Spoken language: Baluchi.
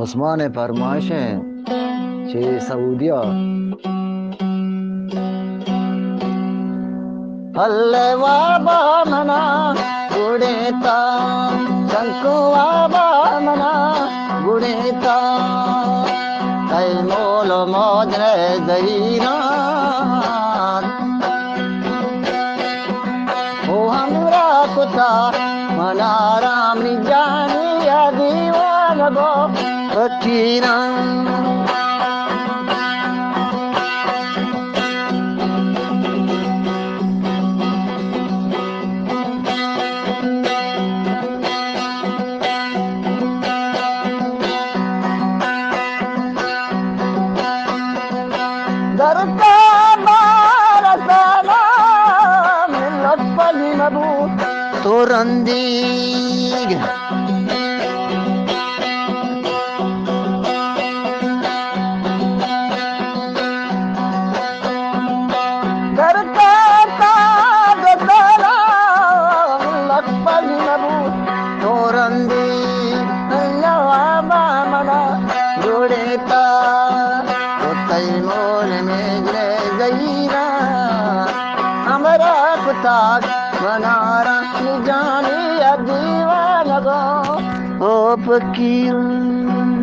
عثمان ءِ پرمائش اِنت چہ سعودیہ۔ پلے وابا منا گڑیتا، چنکو وابا منا گڑیتا، اے مول و مادر زہیران۔ او ہمراہ کتا منا رام جانی ءَ دیوانگو فقیران۔ درتا بار سانا ملت پلی مبو تو رندیگ۔ درتا تا دتانا ملت پلی مبو تو رندیگ۔ نوابا منا جوڑیتا، او تئی مول میگلے زہیران، ہمراہ کتاگ منارا نجانی ءَ دیوانگو او فقیران۔